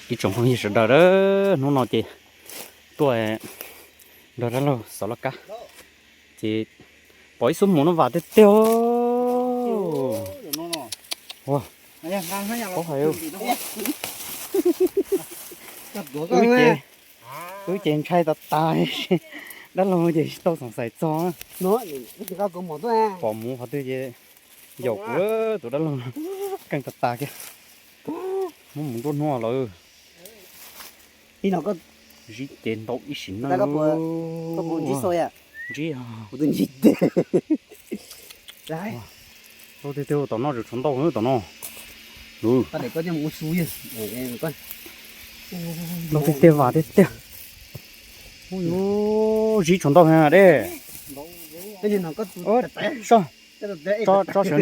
Ib tsoom phooj ywg sawv daws, hnub no ces tuaj nrog dab laug xov laj kab, ces pom ib xub hmuv no vam tiag tiag. Ua, paub hais, wb ces, wb ces ntshai tas tas, dab laug ces tsis tau xoom xais txog. Pom hmuv qhov twg ces yaum kuv, tus dab laug no keej tas tas kiag. Muab mus nruab hnub lawm. Zib ces ntau ib sim neej. Ntsib, ntau tiag tiag, tom no tshuav ntau tom no. Ntau tiag tiag, vam tiag tiag. Ub, zib tshuav ntau heev dej. Tso, tso sawv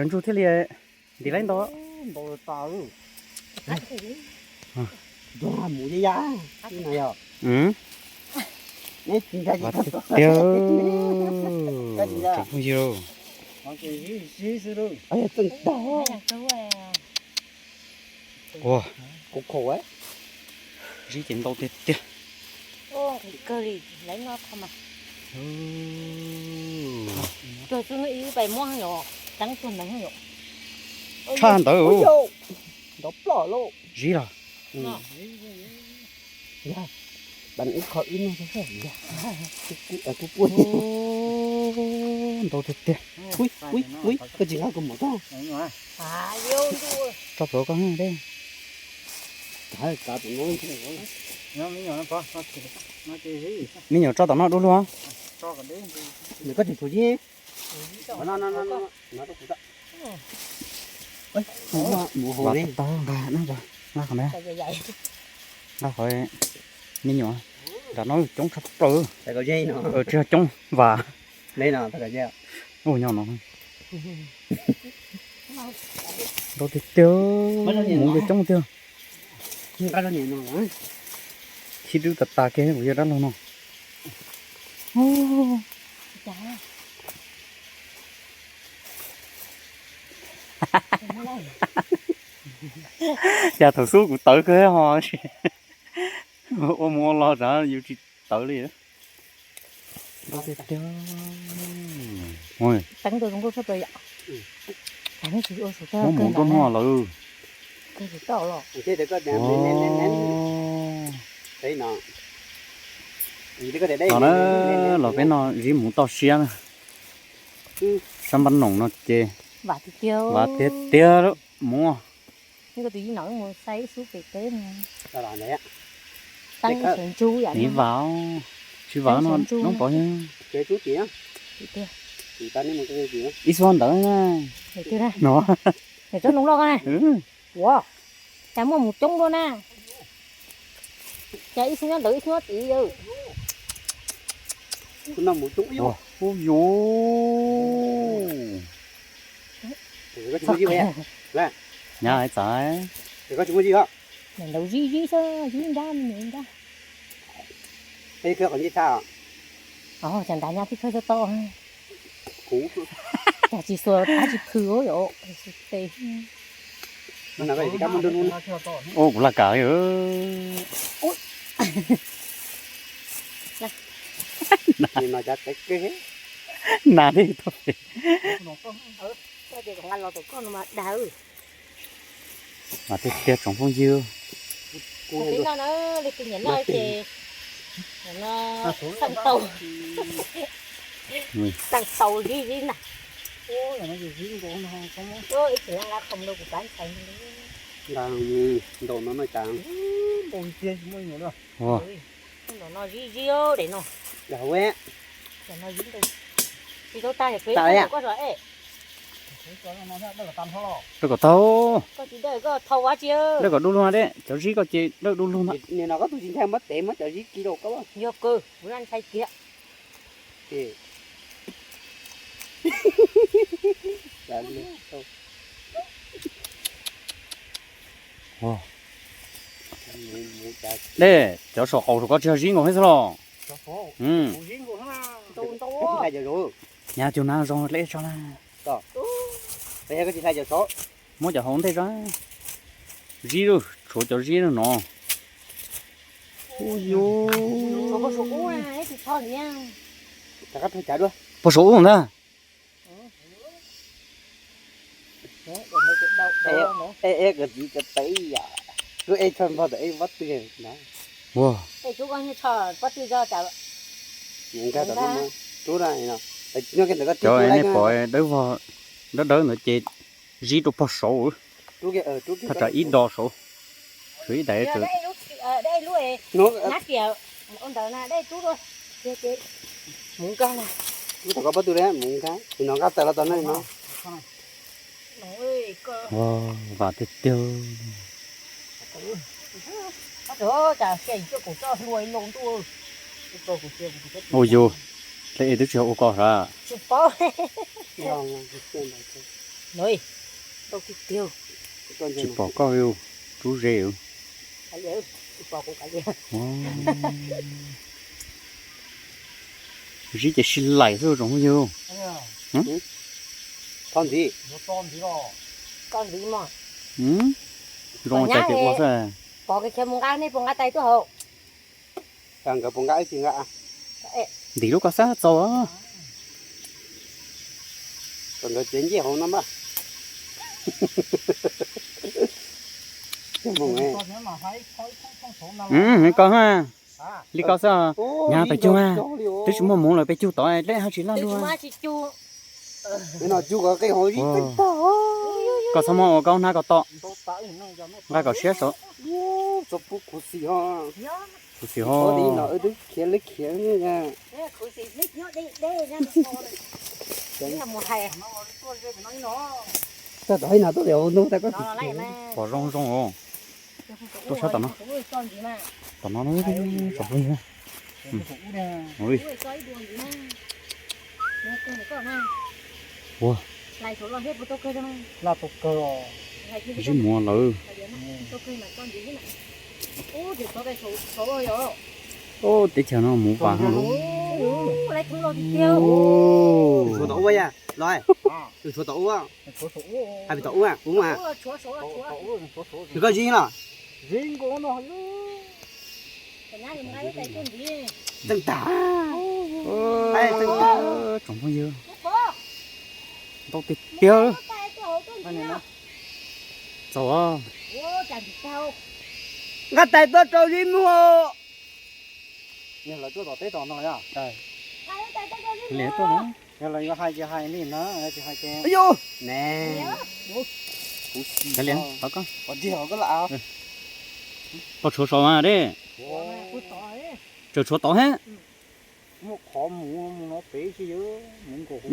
ntsug thiaj li ntim laib ntau. Tiag, tsoom phooj ywg, ua, zib ces ntau tiag tiag. Tshaj ntawd, zib los? Ntau tiag tiag. Tso plhuav koj dej. Me nyuam tso tom no dub lug. Nqa, nqa qhov, nqa qhov, me nyuam, nram no coob tshaj plaws. Tsis yog coob, vam. Ua nyob no. Ntau tiag tiag, hmuv coob tiag. Khib dub tas tas kiag kuv yawg dab laug no. Cas thaum xub kuv tawv kawg ho, ua mus ua los tas yus tsis tawv li. Muab mus nruab hnub lawm. Los na, los peb no zib mus toj siab na. Sab npab noom no ces vam tiag tiag mus. Niv vam, tsis vam no noob pov, ib xub ntawd. No, tsob noog loj ko na. Ua, cas muaj mus coob dua na. Cas ib xub nyob ntawd ib xub nyob tid. Ub yuv. Nyab txawm ntawd zib zib xwb, zib nrab me nyuam nrab. Cas nrad nyab tib khawb tau, cas tsis xuas dab tsi phwm yom. Ua kuv laj kam. Nas li tau. Mas tiag tiag tsoom phooj ywg. Tau zib zib na. Ib txhis nqa khoom rau kuv pab ntxhais. Nqa ntaus no no cas. Ntaus no zib zib de no. Tsis tau tag, peb koj so. Dawb kom tau. Koj tsis dawb koj thau ua tsi. Dawb kom du lug de, cov zib koj ces dawb du lug ntag. Nim no koj tus tsis ntshai muab tev muab cov zib kiv rau koj. Yog kawg, kuv ntshai kiag. Dej, cov saum qaum saum koj tsis yog zib nkaus thiab xwb los? Nyab cug nab zoo dleb tso na. Muab cov hauv ntej tso. Zib lawm. Tshuav cov zib no no. Ub yuv. Pog saum ub ntag. Ua. Cov nej pom dawb vog dawb dawb ntawd ces zib rau pog saud, thaj tsam ib do saud, tshuav ib daim tsawv. Ua, vam tiag tiag. Ua yus, dlej es twb tsis yog ua koj sav. Tsis pom koj, rub ze. Zib ces sib laim xwb tsoom phooj ywg. Zoo cas ces ua xwb. Pom kiag mus nqa, nej puas nqa tais tuaj hauv? Nkawd puas nqa wb tsis nqa? Ntim lub ko xab txaus. Kom nkawd txiav ncej hauv no mas. Ko, li ko xwb. Nyab pes cug, twb tsis muaj hmoov lawm pes cug tod dlej haj tsis loj luaj. Koj txhob muab ua koj hnab ko tom, nqa kom siab saud. Khuv xim ho. Pom zoo zoo os. Tuaj sab tom no. Tom no, tsoom phooj ywg. Ua, zib muag lawm. Teb chaws no muv vas heev lauj. Tshuav tom ub, los, tshuav tom ub, hais tom ub, kuv mas. Nws koj zib los. Tseeb tag. Tsoom phooj ywg, ntau tiag tiag. Txaus. Nqa tais tuaj rau zib muag. Yog lawv tuaj tom teb tom no, yog lawv yuav hais ces hais li no, tsis hais ces, ne, pog tshuav saud mas dej, tseem tshuav tod thiab. Muaj qhov mus mus no pem tsis yog mus nkaus.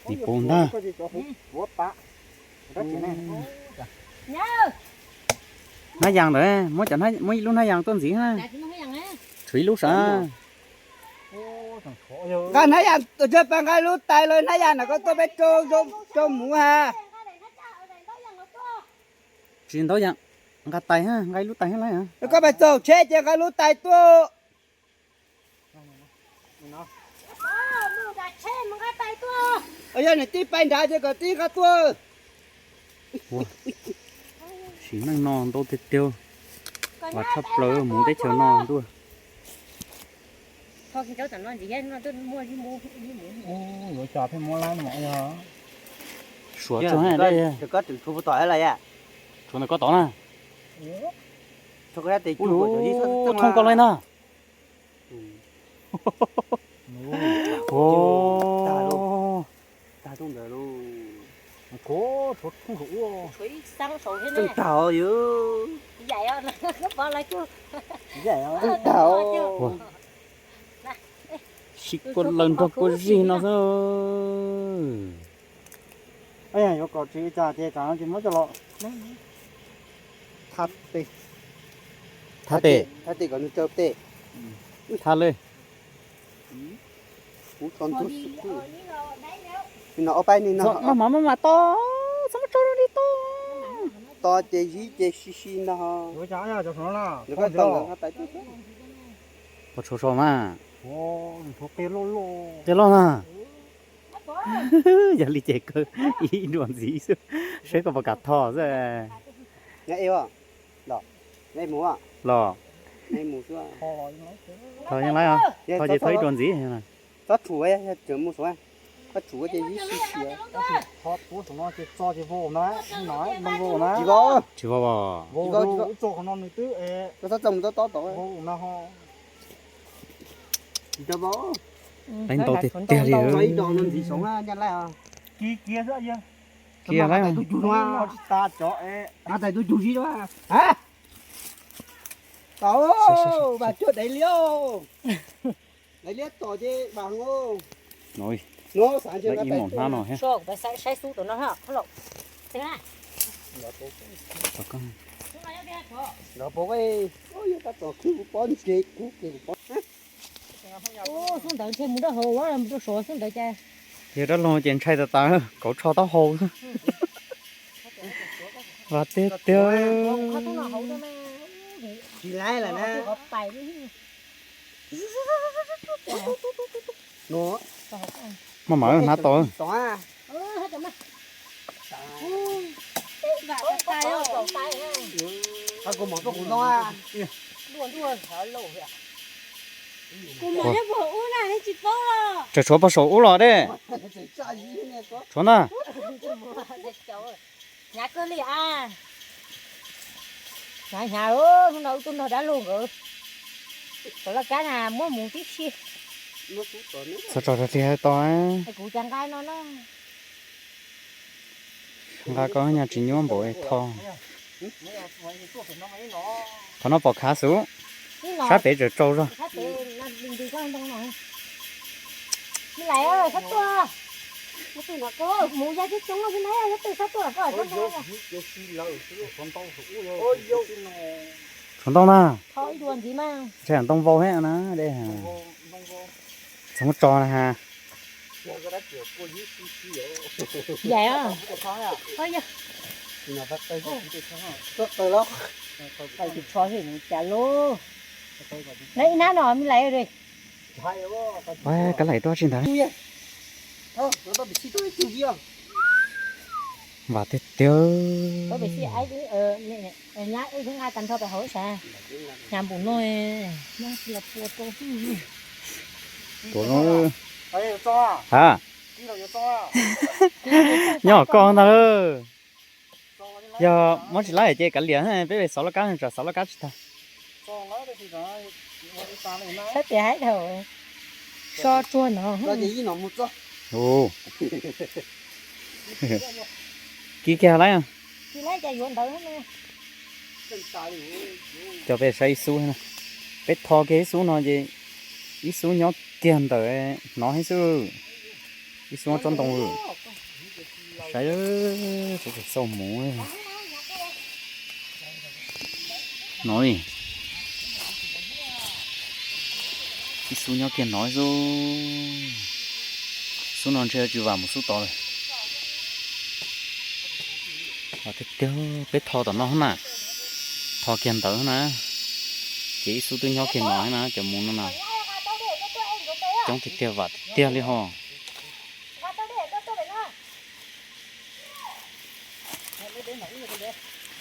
Ntxim pub ntag. Hnab yas ntawd, muab cov, muab ib lub hnab yas tuaj ntxiv na. Tshuav ib lub sav. Nqa hnab yas, tus tshuav pas nqa lub tais los hnab yas na, koj tuaj peb rau muv ha. Tsis ntaub yas, nqa tais, nqa ib lub tais thiab lauj. Koj pais txog tsheb ces nqa lub tais tuaj. Yog niam tij pais nrad ces kom tij nqa tuaj. Sim neej no ntau tiag tiag, vam tshaj plaws mus teb chaws no ntuj. Yuav cov pheej muab lab no yog. Suav tsuag dej. Tshuav ntawm koj tod na. Thooj koj li na. Tag ntawd lauj. Tseem tag yus. Tseem tag. Sib kua laws nrog kua zig no xwb. Yuav kom tsis cas ces tsam no ces muab coj los thab tes. Thab tes. Thab tes kom nws raug tes. Thab li. Kuv tso ntuj xwb. Nim no ob peb nig no maj mam maj mam to, txhob muab tso rau li to. To ces zib ces si si no. Nws koj tau ntawd no tais tuaj. Pog tshuav saud mas. Qia loj na. Yog li ces kawg ib duas ntxiv xwb, saib koj puas kam tho xwb. Los, tho yeej laib os, tho ces tho ib duas ntxiv. Txhob tshum, tseem mus saud, txhob tshum ces ib si si. Tsis vau, tsis vau. Txhob txo mus tob tob. Tsis tau vau. Laib ntau tiag tiag li. Txo ib do no ntxiv saud na, ncaj laib os. Kiag laib. Tais tus cug si. Tau, vas cuag daiv liab. Daiv liab tom ces vas no. Ib maum hnab no. Saib xub tom no. Xub ntawd ntshe mus dab hau mus rau saud xub ntawd cas. Yog dab laug ces ntshai tas tas, kauv tsho taub hau xwb. Vas tiag tiag. Maj mam hnav tau. Tseem tshuav pog saum ub los dej. Tshuav ntag. Hnyav kawg li a. Hnyav hnyav, hnub no wb tuaj nrog dab laug nkawd xov laj kab na muab mus tib si. Xov tso rau tiag to. Kuv cas nqa no na. Nqa koj nyaj tsis nyuaj npaum tho. Qhov no pom khav xwb, sab pem tseem tsau zog. Tshuav ntau na. Ntshai ntoo vau thiab na dej. Txhoov tso na ha. Ib hnab no me lais. Kav laim tuaj tsis ntag. Vam tiag tiag. Hnyav npum no, nyob si los pua rau. Tuav no. Ha, nyob koj ntag. Yog muab tsis laib ces kav liam, peb xov laj kab tsam xov laj kab tsis tag. Sab tias haib dhau, so tsuag no. Kib kiag laib. Coj peb saib ib xub, peb tho kiag ib xub no ces ib xub nyob kiag ntawm hnov ib xub, ib xub nyob tsob ntoo. Saib, xauj mus. No, ib xub nyob kiag no ib xub. Xub no ntshe tsis vam mus xub tod lawm. Tiag tiag, peb tho tom no na, tho kiag ntawd na, ces ib xub twb nyob kiag no na, cov mus no na. Coob tiag tiag, vam tiag tiag li ho.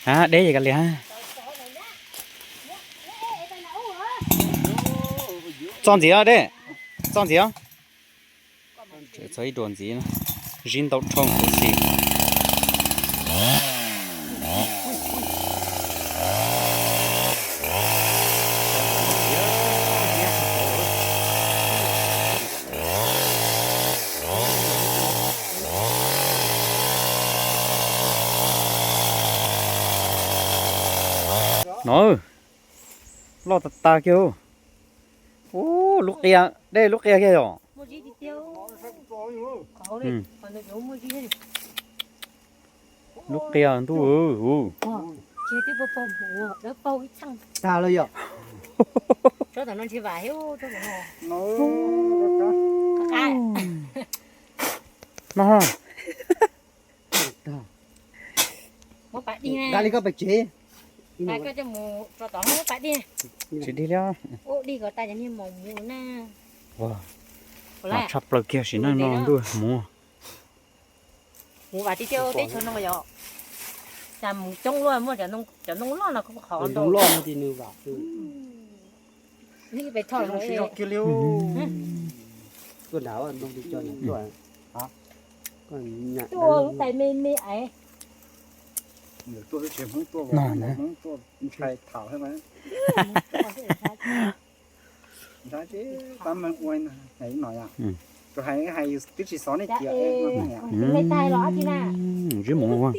A, deb ces kav liam. Txo ntxiv os dej, txo ntxiv os. Txo ib duas ntxiv, zib ntau dhau huv si. No, loj tas tas kiag. Ub, lub qia, dej lub qia kiag yom. Lub qia ntuj. Tag los yog. No. Tsis dig li. Mas tshaj plaws kiag sim neej no ntuj, mus. Mus vam tiag tiag teb chaws no yog, cas mus coob luaj, muaj cov ntoo loj no kuj qhov ntoo loj no ces nws vam. Nws pem thoj zoo sib zog kiag li. Tuaj nrad ntoo li co nws tuaj. Tuaj lub tais me me es. Tuaj xwb tsis Hmoob tuaj, Hmoob tuaj ntshai tham thiab mas. Ntshai ces tab meeg ua hais no yom. Tus hais hais twb tsis xov nej tias. Zib mus ua.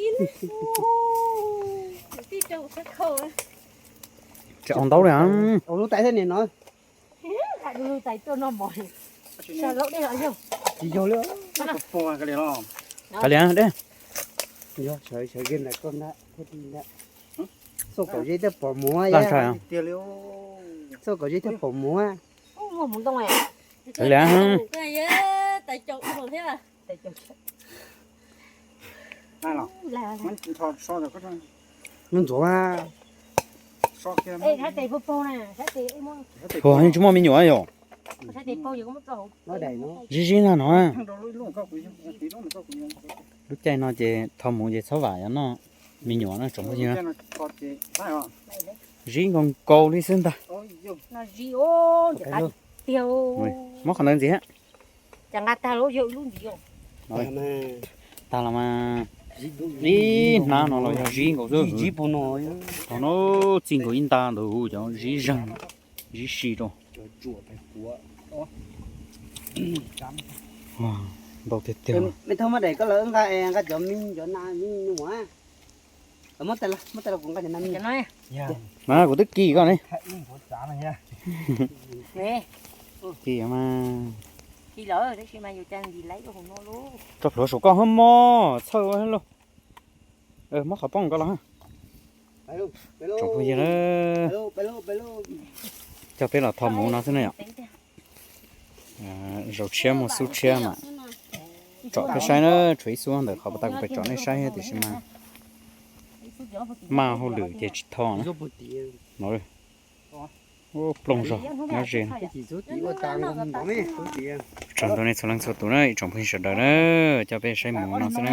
Tsis ua ntaub li. Ua lub tais thiab nim no. Tsis yog li. Qhov li deb. Yog sawv sawv game ntawm koj ntag thiab ti ntag. Txoj kaum zeb thiaj pom muag. Txoj kaum zeb thiaj pom muag. Qhov li Nws ntxuav. Ua, yeej tsis muaj me nyuam yom. Zib zib ntag no. Lub caij no ces tho mus ces txhob vam yuav noj me nyuam no tsoom phooj ywg. Zib nkaus nkaus li xwb ntag. Muab qhov ntawd ntxiv. Tag los mas. Ib hnab no los yog zib nkaus xwb. Thaum no txij nkaus ib nta ntawd cov zib zeeg, zib si rau. Ntau tiag tiag. Me thauj muab daim koj lawv nqa, nqa cov me, cov na me nyuam. Mas kuv twb kis koj ne. Kis mas. Tso plhuav saum koj hwb mog, txhawj ua lauj. Muab qhov pooj koj los. Tsoom phooj ywg na, coj peb los tho mus no xwb na yom. Zaus tshiab muaj xub tshiab mas tsom peb saib na, tshuav ib xub ntawm qhov pas tas kuv pais tsom nej saib thiab tiam sis mas maj hauj lwm ces tsis tho na. No, plooj zog nyob ze. Tsaug ntau nej txhua leej txhua tus na, ib tsoom phooj ywg sawv daws na, coj peb saib mus no xwb na.